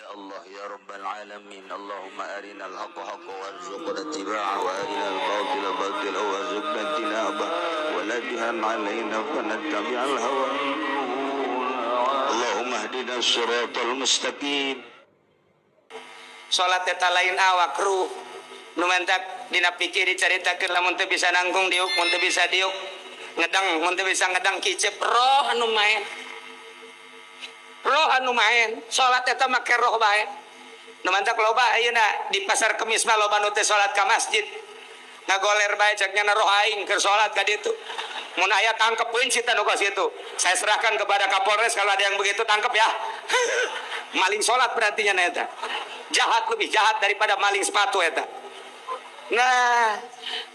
Ya Allah ya Rabbal Alamin, Allahumma arinal haqqa haqqa warzuqna ittiba'ahu wa arinal batila batila warzuqna ijtinabah wa la tuhan alaina fanattabi'al hawa. Allahumma hdina siratal mustaqim. Salat eta lain awak ruh nu mantak dina pikir dicaritakeun lamun teu bisa nanggung diuk, mun teu bisa diuk ngedang, mun teu bisa ngedang kicep, roh anu main. Roh anu main, salat eta make roh bae. Nu mantak loba ayeuna di pasar Kemis mah loba nu teh salat ka masjid. Ngagoler bae cek nya roh aing keur salat ka ditu. Mun aya tangkep peun cita nu kos kitu. Saya serahkan kepada Kapolres kalau ada yang begitu tangkep ya. Maling salat berarti nya eta. Jahat, lebih jahat daripada maling sepatu eta. Nah,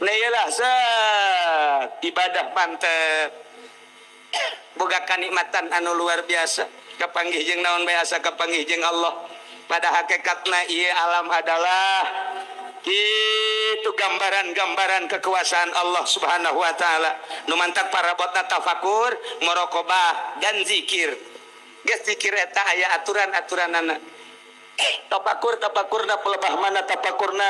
nah iyalah set ibadah mantep. Boga kanikmatan anu luar biasa. Kapanggih jeung naon bae asa kapanggih jeung Allah. Pada hakikatna ieu alam adalah kitu gambaran-gambaran kekuasaan Allah Subhanahu wa taala. Nu mantak parabotna tafakur, muraqabah dan zikir. Geus zikir eta aya aturan-aturanana. Tafakur, tafakurna pelebah mana tafakurna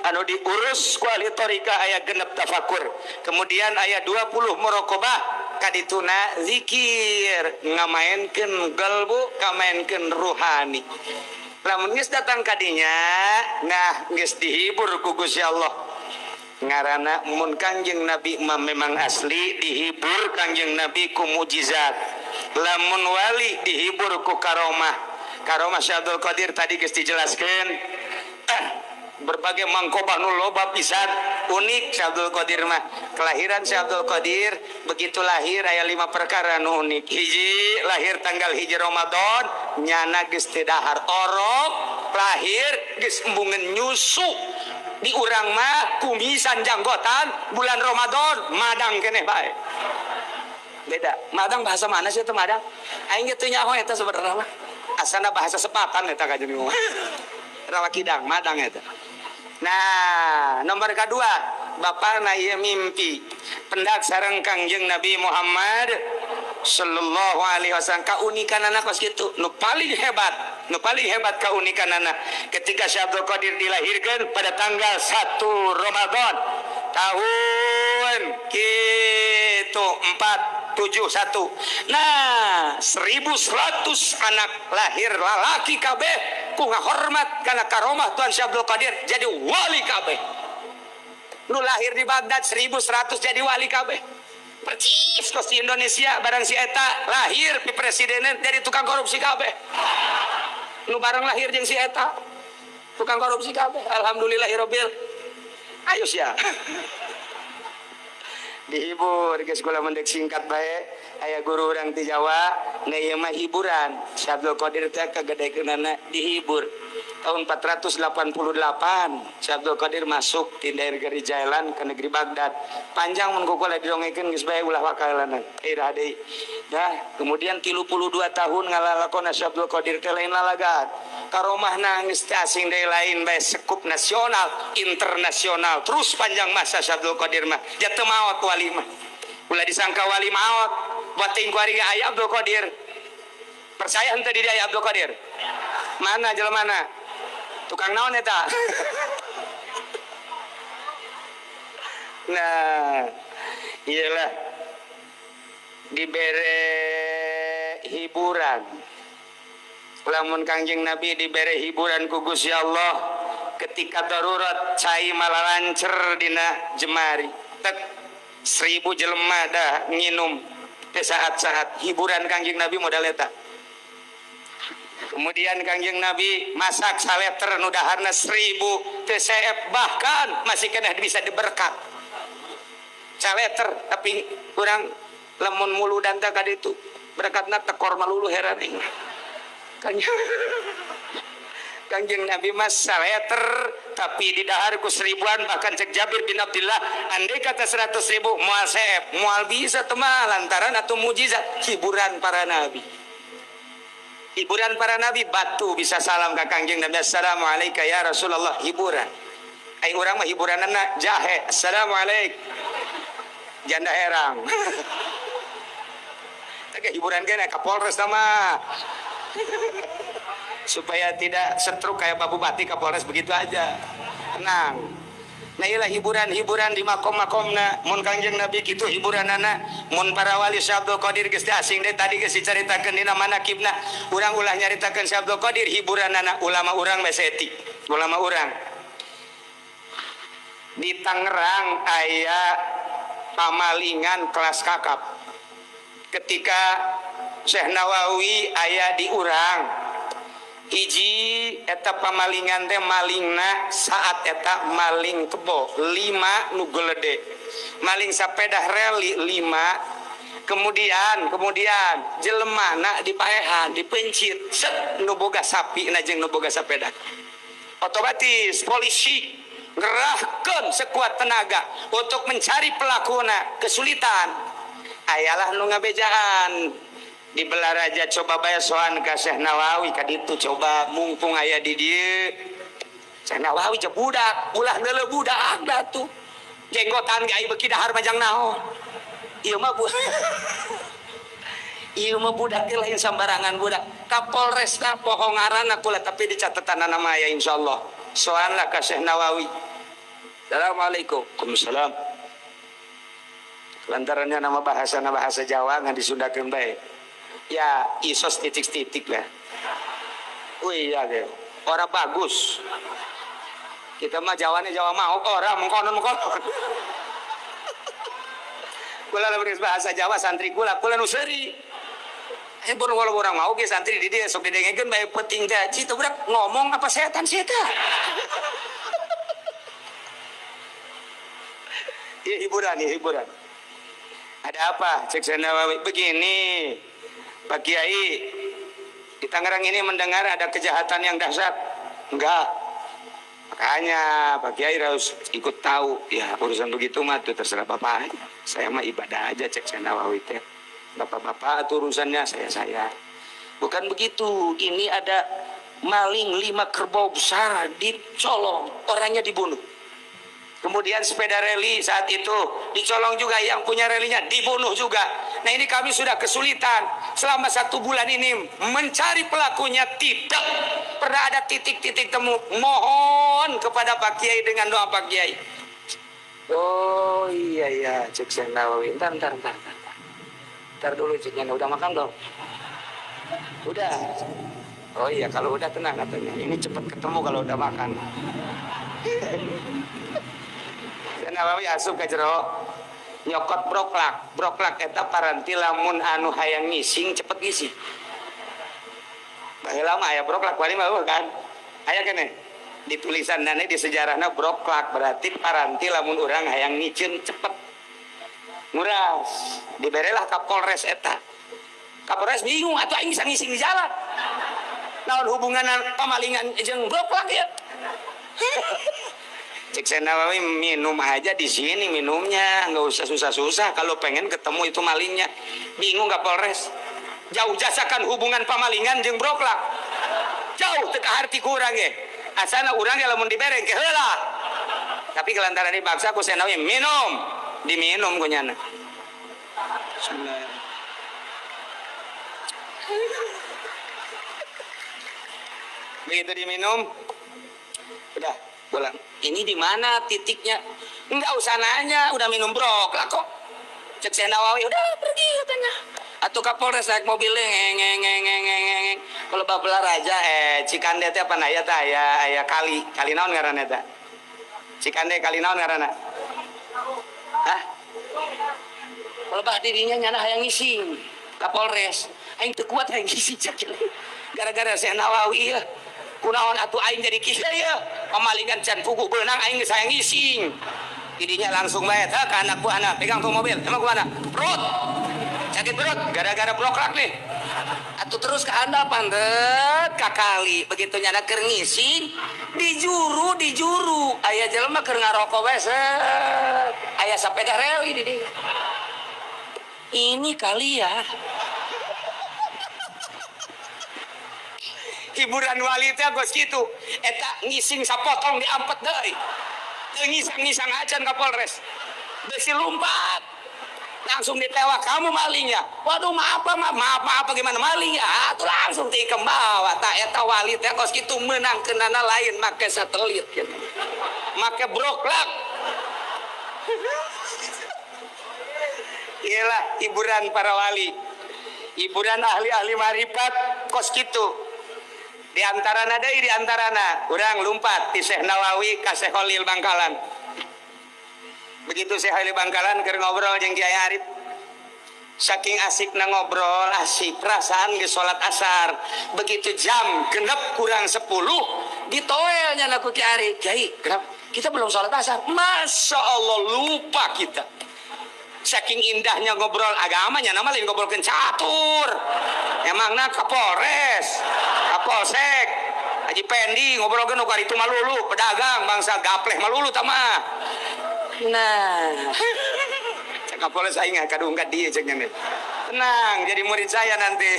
anu diurus ku ahli thariqah aya genep tafakur. Kemudian aya 20 muraqabah, kadituna zikir ngamaenkeun galbu, kamaenkeun ruhani. Lamun geus datang kadinya, nah geus dihibur ku Gusti Allah. Ngaranna mun Kangjeng Nabi mah memang asli dihibur Kangjeng Nabi ku mujizat. Lamun wali dihibur ku karomah. Karomah Syekh Abdul Qadir tadi geus dijelaskeun. Berbagai mangkobah nu loba pisan, unik Syekh Abdul Qadir mah. Kelahiran Syekh Abdul Qadir begitu lahir aya 5 perkara nu unik. Hiji, lahir tanggal 1 Ramadan, nyana geus teu dahar orok, lahir geus embungeun nyusu. Di urang mah kumisan janggotan bulan Ramadan madang keneh bae. Beda. Madang bahasa mana sih itu madang? Aing ge teu nyaho eta sebenarnya mah. Asana bahasa sepatan eta ka jeung mah. Rawa kidang madang eta. Nah, nomor kedua, bapakna ieu mimpi pendak sareng Kangjeng Nabi Muhammad sallallahu alaihi wasallam. Kaunikanana kos kitu, nu paling hebat, nu paling hebat kaunikanana ketika Syekh Abdul Qadir dilahirkan pada tanggal 1 Ramadan tahun kitu 471. Nah, 1100 anak lahir lalaki kabeh ku ngahormat kana karomah Tuan Syekh Abdul Qadir jadi wali kabeh. Nu lahir di Baghdad 1100 jadi wali kabeh. Percis kos di Indonesia barang si eta lahir pi presiden jadi tukang korupsi kabeh. Nu barang lahir jeung si eta tukang korupsi kabeh. Alhamdulillahirabbil. Ayo sia. Dihibur geus kula mendek singkat bae aya guru urang ti Jawa na ieu mah hiburan. Syekh Abdul Qadir teh kagedekeunana dihibur. Tahun 488 Syekh Abdul Qadir masuk ti negeri Jailan ke negeri Baghdad. Panjang mun ku kula didongekeun geus bae ulah wakalanan. Iraha deui. Dah, kemudian 32 tahun ngalalakona Syekh Abdul Qadir teh lain lalagaan. Karomahna geus teh asing deui lain bae sekup nasional, internasional. Terus panjang masa Syekh Abdul Qadir mah. Jatuh maot wali mah. Ulah disangka wali maot. Bating ku ari aya Abdul Qadir. Percaya henteu di aya Abdul Qadir? Mana jelema mana? Tukang naon eta? Nah, iyalah dibere hiburan. Lamun Kangjeng Nabi dibere hiburan ku Gusti Allah ketika darurat cai malah lancer dina jemari. Tek 1000 jelema dah nginum teh saat-saat hiburan Kangjeng Nabi modal eta. Kemudian Kangjeng Nabi masak saleter nu daharna 1000 teu seep bahkan masih keneh bisa diberkat. Saleter tapi kurang lamun muludan teh kaditu berkatna tekor malulu heran aing. Kangjeng Nabi mas saleter tapi didahar ku 1000-an bahkan cek Jabir bin Abdullah andai kata 100.000 moal seep moal bisa temah lantaran atau mujizat hiburan para nabi. Hiburan para nabi batu bisa salam ka Kangjeng Nabi assalamualaikum ya Rasulullah hiburan. Ai urang mah hiburanna jahe assalamualaikum janda herang. Teh hiburan kene ka Polres mah. Supaya tidak setruk kayak Pak Bupati, Kapolres begitu aja. Tenang. Nah iyalah hiburan-hiburan di makom-makomna. Mun Kangjeng Nabi kitu hiburanana, mun para wali Syekh Abdul Qadir geus asing deui tadi geus dicaritakeun dina manakibna. Urang ulah nyaritakeun Syekh Abdul Qadir hiburanana ulama urang meseti. Ulama urang. Di Tangerang aya pamalingan kelas kakap. Ketika Syekh Nawawi aya di urang, hiji eta pamalingan teh malingna saat eta maling kebo 5 nu gelede, maling sapedah reli 5, kemudian jelemana dipaehan dipencit set nu boga sapi na jeung nu boga sapeda. Otomatis polisi ngerahkeun sekuat tenaga untuk mencari pelakuna, kesulitan. Ayalah nu ngabejaan di Belaraja coba bae soan ka Syekh Nawawi ka ditu coba mumpung aya di dieu. Syekh Nawawi je budak, ulah neuleuh budak da tuh. Jenggotan ge ai beuki dahar majang naon. Ieu mah ieu mah budak ge lain sambarangan budak. Kapolresna poho ngaranna kula tapi di catetanana mah aya insyaallah. Soanlah ka Syekh Nawawi. Assalamualaikum. Waalaikumsalam. Lantarannya nama bahasana bahasa Jawa ngan disundakeun bae. Ya isos titik-titik lah. Wih ya deh. Orang bagus. Kita mah Jawane Jawa mau orang mengkonon-mengkonon. Kula lamun bahasa Jawa santri kula, kula nu seuri. Pun walau orang mau ge santri di dieu sok didengekeun bae penting teh. Citu budak ngomong apa setan setan. Ieu hiburan, ieu hiburan. Ada apa? Cek Syekh Nawawi begini. Pak Kiai, di Tangerang ini mendengar ada kejahatan yang dahsyat. Enggak. Makanya Pak Kiai harus ikut tahu. Ya urusan begitu mah tuh terserah Bapak aja. Saya mah ibadah aja cek Syekh Nawawi teh. Bapak-bapak itu urusannya saya. Bukan begitu. Ini ada maling 5 kerbau besar dicolong, orangnya dibunuh. Kemudian sepeda reli saat itu dicolong juga, yang punya relinya dibunuh juga. Nah ini kami sudah kesulitan selama 1 bulan ini mencari pelakunya, tidak pernah ada titik-titik temu. Mohon kepada Pak Kiai dengan doa Pak Kiai. Oh iya iya, cek Syekh Nawawi. Ntar. Ntar dulu ceknya, udah makan belum? Udah. Oh iya, kalau udah tenang katanya. Ini cepet ketemu kalau udah makan. Nawawi asup ka jero nyokot broklak. Broklak eta paranti lamun anu hayang ngising cepet ngising. Baheula mah aya broklak wali mah kan. Aya keneh. Di tulisanna di sejarahna broklak berarti paranti lamun urang hayang ngiceun cepet. Nguras, diberelah ka Polres eta. Kapolres bingung atuh aing bisa ngising di jalan. Naon hubunganna pamalingan jeung broklak ya? Cek Syekh Nawawi minum aja di sini minumnya, nggak usah susah-susah. Kalau pengen ketemu itu malingnya, bingung nggak Polres? Jauh jasakan hubungan pamalingan jeung broklak. Jauh teu kaharti ku urang ge. Asana urang ge lamun dibereng ke heula. Tapi kelantaran dipaksa ku Syekh Nawawi minum, diminum ku nyana. Bismillahirrahmanirrahim. Begitu diminum, udah pulang. Ini di mana titiknya? Enggak usah nanya, udah minum broklak kok. Cek Syekh Nawawi udah pergi katanya. Atau Kapolres naik mobilnya ngeng ngeng ngeng ngeng ngeng. Kalau Babelar aja Cikande teh apa aya teh aya aya kali, kali naon ngaranna eta? Cikande kali naon ngaranna? Hah? Kalau bah dirinya nyana hayang ngising. Kapolres, aing teu kuat hayang ngising cek. Gara-gara Syekh Nawawi ya. Kunaon atuh aing jadi kieu ya. Pamalingan can puguh beunang aing geus hayang ngising. Didinya langsung bae tah ka anak buahna, pegang tuh mobil. Emang kemana? Perut. Sakit perut gara-gara broklak nih. Atuh terus ke anda pandet ka kali. Begitu nyana keur ngising, dijuru. Aya jelema keur ngarokok bae set. Aya sapeda reli di dieu. Ini kali ya. Hiburan wali teh geus kitu. Eta ngising sapotong diampet deui. Teu ngisang-ngisang acan ka Polres. Besi lompat. Langsung ditewak, kamu malingnya. Waduh, maaf maaf maaf, maaf gimana maling ya? Ah, tuh langsung tikem bawa. Tak eta wali teh kos kitu menang kenana lain make satelit gitu. Make broklak. Iyalah hiburan para wali. Hiburan ahli-ahli marifat kos kitu. Di antarana deui di antarana urang lumpat ti Syekh Nawawi ka Syekh Khalil Bangkalan. Begitu Syekh Khalil Bangkalan keur ngobrol jeung Kiai Arif. Saking asikna ngobrol, asik perasaan geus salat asar. Begitu jam genep kurang 10 ditoelnya ku Kiai Arif. Kiai, kenapa? Kita belum salat asar. Masya Allah, lupa kita. Saking indahnya ngobrol agamanya, nama lain ngobrolkeun catur. Emangna Kapolres, Kapolsek, Haji Pendi ngobrolkeun nu karitu malulu, pedagang bangsa gapleh malulu tah mah. Nah, cek Kapolres aing kadung ka dieu cek nya. Tenang, jadi murid saya nanti.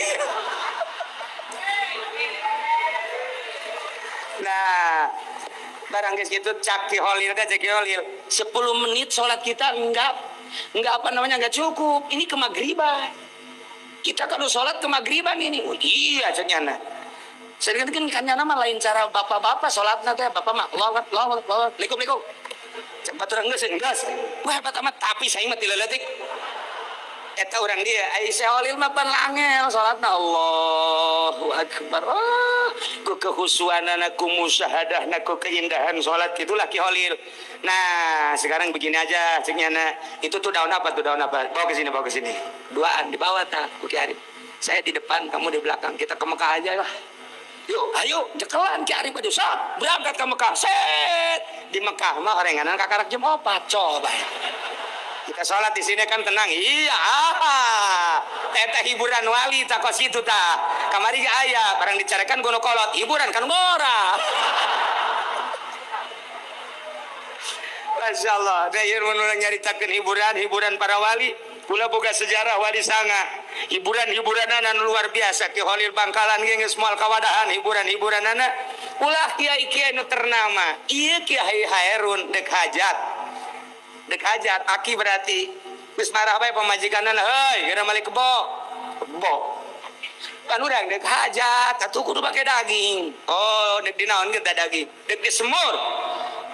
Nah, barang geus kitu cak Ki Holil teh cek Ki Holil, 10 menit salat kita enggak apa namanya, enggak cukup. Ini kemagriban. Kita kalau sholat kemagriban ini. Oh, iya cek nyana. Sedangkan kan nyana mah lain cara bapak-bapak sholatna teh, bapak mah Allah Allah Allah, likum likum. Cepat urang geus geus. Wah hebat amat, tapi saya mah tileletik. Eta urang dia, ai Syekh Holil mah pan langel salatna Allahu akbar. Ah, ku kehusuanana, ku musyahadahna, ku keindahan salat gitulah Ki Holil. Nah, sekarang begini aja cek nyana. Itu tuh daun apa tuh, daun apa? Bawa ke sini, bawa ke sini. Duaan dibawa tah ku Ki Arif. Saya di depan, kamu di belakang. Kita ke Mekah aja lah. Yuk, ayo jekelan Ki Arif aja. Sat, berangkat ke Mekah. Set. Di Mekah mah orenganan kakarak jam 4 coba. Kita sholat di sini kan tenang. Iya, teteh hiburan wali tak kos itu ta. Kamari ge aya, barang dicarikan gono kolot, hiburan kan ngora. Masya Allah, da ieu mun urang nyaritakeun hiburan, hiburan para wali, kula boga sejarah wali sanga. Hiburan-hiburanana nu luar biasa. Ki Holil Bangkalan ge geus moal kawadahan hiburan-hiburanana. Ulah kiai-kiai nu ternama. Ieu Kiai Haerun dek hajat. Dek hajat, aki berarti geus marah bae pamajikanana, heuy, geura malik kebo. Kebo. Kan urang dek hajat, atuh kudu make daging. Oh, dek dinaon ge daging? Dek disemur.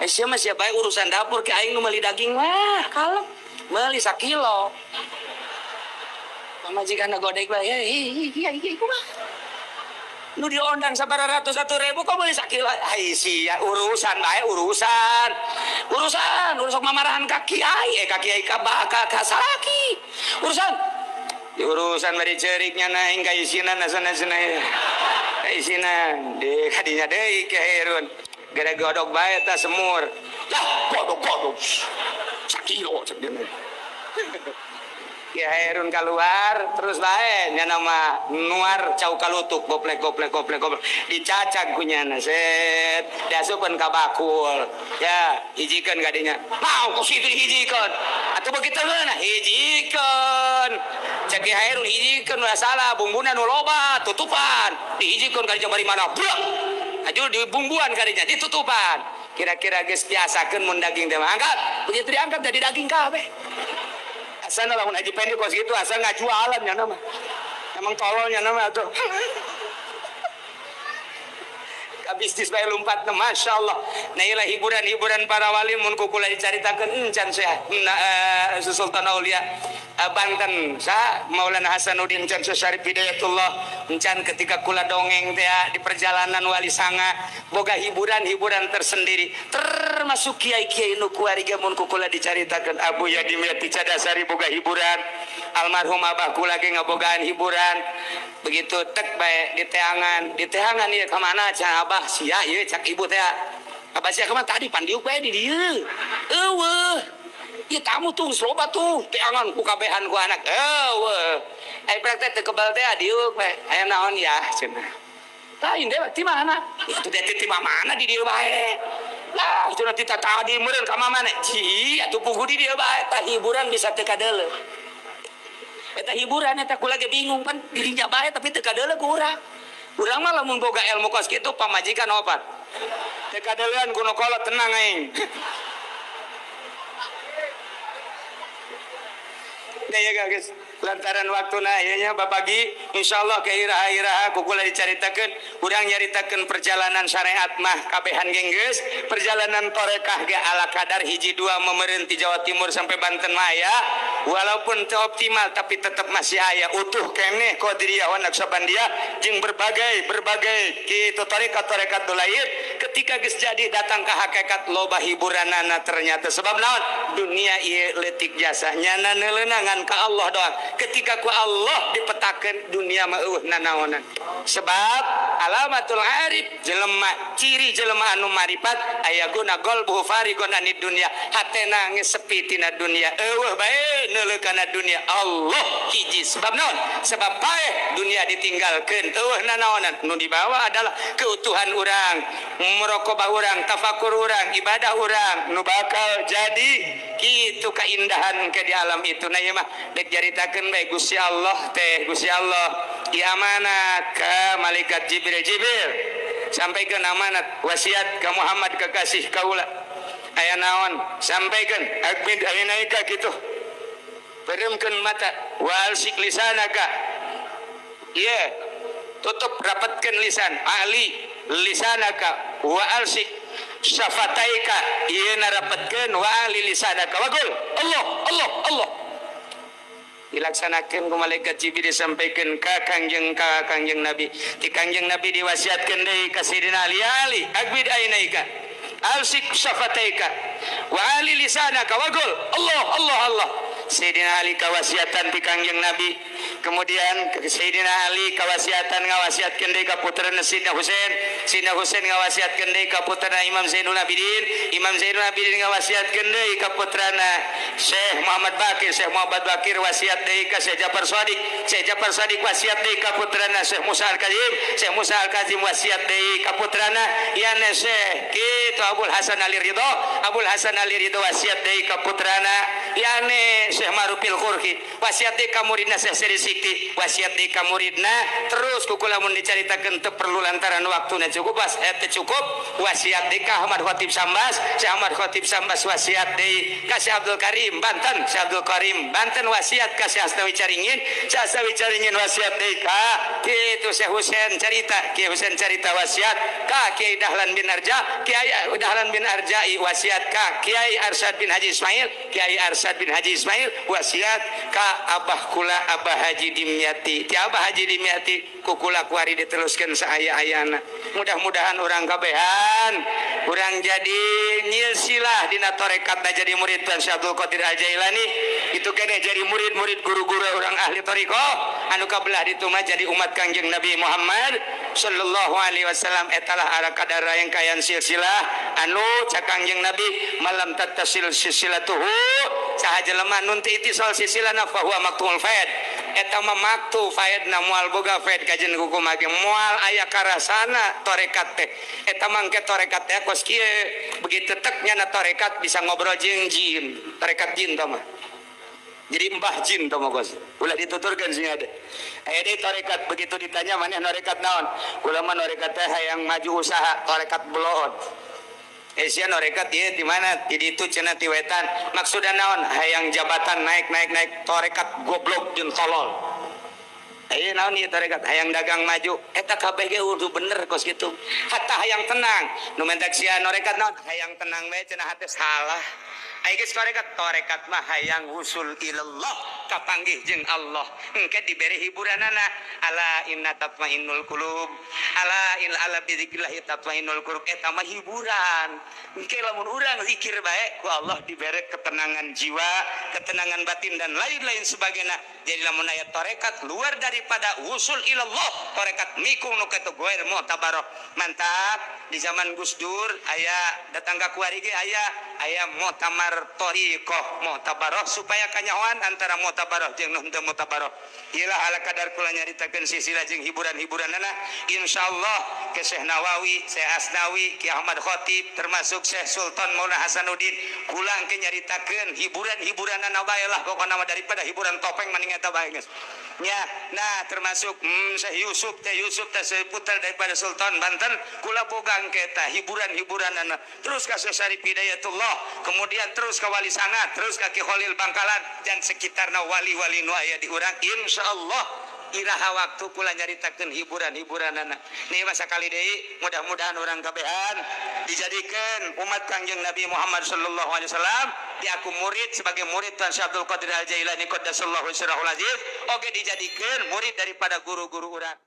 Eh sia mah sia bae urusan dapur ke aing nu meuli daging mah, kalem. Meuli sakilo. Pamajikanna godek bae, hei, iya iya kumaha? Nu diondang sabaraha ratus 1.000 kok meuli sakilo. Ai sia urusan bae urusan. Urusan, urusan mamarahan ka kiai, ka kiai ka ka salaki. Urusan. Di urusan bari ceurik nya aing ka isinan asana-asana. Ka isinan di kadinya deui Ki Haerun. Gara godok bae ta semur. Lah, godok-godok. Sakilo cek dia. Ki Haerun keluar terus bae nya nama nuar cau kalutuk goplek goplek goplek goplek dicacag ku nyana set diasupkeun ka bakul ya hijikeun ka dinya mau ku situ dihijikeun atuh begitu geuna hijikeun cek Ki Haerun hijikeun ulah salah bumbuna nu loba tutupan dihijikeun ka dinya bari mana brek aju dibumbuan ka dinya ditutupan kira-kira geus biasakeun mun daging teh angkat begitu diangkat jadi daging kabeh. Asana lamun Haji Pendi kos gitu asal nggak jualan ya nama. Emang tololnya nama tuh. Bisnis bae lumpat Masya Allah. Nah ilah hiburan-hiburan para wali mun kukula dicaritakeun encan saya Sultan Aulia Banten sa Maulana Hasanuddin encan Syarif Hidayatullah encan ketika kula dongeng teh di perjalanan wali sanga boga hiburan-hiburan tersendiri termasuk kiai-kiai nu kuari ge mun kukula dicaritakeun Abu Yadim Yati Cadasari boga hiburan almarhum abah kula ge ngabogaan hiburan begitu tek bae di teangan ieu ka mana cenah abah sia ieu cak ibu teh abah sia ka mana tadi pandiuk bae di dieu eueuh ieu tamu tuh geus loba tuh teangan ku kabehan ku anak eueuh ai praktek teu kebal teh diuk bae aya naon ya cenah lain deui ti mana itu teh ti mana di dieu bae lah cenah ti tadi meureun ka mana ji atuh pugu di dieu bae tah hiburan bisa teu kadeuleu eta hiburan eta kula ge bingung pan dirinya bae tapi teu kadeuleu ku urang. Urang mah lamun boga ilmu kos kitu pamajikan opat. Teu kadeuleuan ku nu kolot tenang aing. teh ya guys. Lantaran waktuna ieu nya babagi insyaallah ke iraha-iraha ku kula dicaritakeun, urang nyaritakeun perjalanan syariat mah kabehan genggeus, perjalanan tarekah ge ala kadar hiji dua meumeureun ti Jawa Timur sampai Banten mah aya, walaupun teu optimal tapi tetep masih aya utuh keneh Qadiriyah wa Naqsyabandiyah jeung berbagai kitu tarekat-tarekat lain. Ketika geus jadi datang ka hakikat loba hiburanana ternyata sebab naon dunia ieu leutik jasa nyana neuleunangan ka Allah doang. Ketika ku Allah dipetakeun dunia mah eueuh nanaonan. Sebab alamatul arif jelema ciri jelema anu marifat aya guna qalbuhu farigon anid dunya, hatena geus sepi tina dunia, eueuh bae neuleuh kana dunia Allah hiji. Sebab naon? Sebab paeh dunia ditinggalkeun eueuh nanaonan. Nu dibawa adalah keutuhan urang, muraqabah urang, tafakur urang, ibadah urang nu bakal jadi kitu kaindahan ke di alam itu. Nah ieu mah dek caritakeun bae Gusti Allah teh, Gusti Allah ieu amanat ka malaikat Jibril. Jibril sampaikan amanat wasiat ka Muhammad kekasih kaula. Aya naon sampaikan agbid ainaika kitu. Peremkeun mata wal sik lisanaka. Ieu tutup rapatkeun lisan, ali lisanaka wa alsik syafataika, ieu narapatkeun wa ali lisanaka wa qul Allah Allah Allah. Dilaksanakeun ku malaikat Jibril disampaikan ka Kangjeng Nabi. Ti Kangjeng Nabi diwasiatkeun deui ka Sayyidina Ali, Ali agbid ainaika alsik syafataika wa ali lisanaka wa qul Allah Allah Allah. Sayyidina Ali kawasiatan ti Kangjeng Nabi. Kemudian Sayyidina Ali kawasiatan ngawasiatkeun deui ka putrana Sayyidina Husain. Sayyidina Husain ngawasiatkeun deui ka putrana Imam Zainul Abidin. Imam Zainul Abidin ngawasiatkeun deui ka putrana Syekh Muhammad Bakir. Syekh Muhammad Bakir wasiat deui ka Syekh Jafar Shadiq. Syekh Jafar Shadiq wasiat deui ka putrana Syekh Musa Al-Kazim. Syekh Musa Al-Kazim wasiat deui ka putrana yana Syekh kitu Abul Hasan Ali Ridho. Abul Hasan Ali Ridho wasiat deui ka putrana yane Syekh Marufil Khurki. Wasiat deui ka muridna Syekh Seri Sikti. Wasiat deui ka muridna. Terus ku kula mun dicaritakeun teu perlu lantaran waktuna cukup, teu cukup. Wasiat deui ka Ahmad Khatib Sambas. Syekh Ahmad Khatib Sambas wasiat deui ka Syekh Abdul Karim Banten. Syekh Abdul Karim Banten wasiat ka Syekh Asnawi Caringin. Syekh Asnawi Caringin wasiat deui ka kitu Syekh Husain Carita. Kiai Husain Carita wasiat ka Kiai Dahlan bin Arja. Kiai Dahlan bin Arjai wasiat ka Kiai Arsyad bin Haji Ismail. Kiai Arsyad bin Haji Ismail wasiat ka Abah kula Abah Haji Dimyati. Ti Abah Haji Dimyati ku kula kuari diteruskeun saaya-ayana. Mudah-mudahan urang kabehan urang jadi nyilsilah dina tarekatna jadi murid Tuan Syekh Abdul Qadir Al-Jailani. Itu kene jadi murid-murid guru-guru urang ahli thariqah anu kabelah ditu mah jadi umat Kangjeng Nabi Muhammad sallallahu alaihi wasallam. Etalah ara kadar rangkaian silsilah anu cak Kangjeng Nabi malam tattasil silsilatuhu saha jelema nun teu itisal silsilahna fa huwa maktul faid. Eta mah maktu faidna moal boga faid kajen kumaha ge moal aya karasana tarekat teh. Eta mangke tarekat teh kos kieu begitu tek nyana tarekat bisa ngobrol jeung jin. Tarekat jin tah mah. Jadi mbah jin tah mah kos. Ulah dituturkeun sing ada. Aya deui tarekat begitu ditanya maneh tarekat naon? Kula mah tarekat teh hayang maju usaha, tarekat bloon. Sia norekat ieu di mana? Di ditu cenah ti wetan. Maksudna naon? Hayang jabatan naik naik naik, tarekat goblok jeung tolol. Ieu naon ieu tarekat? Hayang dagang maju. Eta kabeh ge udah bener kos kitu. Hatta hayang tenang. Nu mentak sia norekat naon? Hayang tenang bae cenah hate salah. Ai geus tarekat, tarekat mah hayang wusul ilallah, kapanggih jeung Allah. Engke dibere hiburanana. Ala inna tatmainnul qulub. Ala in ala bizikrillah tatmainnul qulub. Eta mah hiburan. Engke lamun urang zikir bae ku Allah dibere ketenangan jiwa, ketenangan batin dan lain-lain sebagainya. Jadi lamun aya tarekat luar daripada wusul ilallah, tarekat mikung nu kitu goer mu'tabaroh. Mantap di zaman Gus Dur aya datang ka kuari ge aya mu'tamar thariqah mu'tabaroh supaya kanyahoan antara mu'tabaroh jeung nu henteu mu'tabaroh. Ieu ala kadar kula nyaritakeun silsilah jeung hiburan-hiburanana. Insyaallah ke Syekh Nawawi, Syekh Asnawi, Ki Ahmad Khatib termasuk Syekh Sultan Maulana Hasanuddin kula engke nyaritakeun hiburan-hiburanana bae lah pokona mah daripada hiburan topeng mending eta bae geus. Nya, nah termasuk Syekh Yusuf teh Yusuf teh putra daripada Sultan Banten kula bogang kita hiburan-hiburan anak terus ka Syekh Syarif Hidayatullah, kemudian terus ke Wali Sanga, terus ke Ki Khalil Bangkalan dan sekitarna wali-wali nu aya di urang. Insyaallah iraha waktu kula nyaritakeun hiburan-hiburan anak. Nih masa kali deui mudah-mudahan urang kabehan dijadikeun umat Kangjeng Nabi Muhammad sallallahu alaihi wasallam, diaku murid sebagai murid Tuan Syekh Abdul Qadir Al Jailani qaddasallahu sirrahul aziz, oge dijadikeun murid daripada guru-guru urang.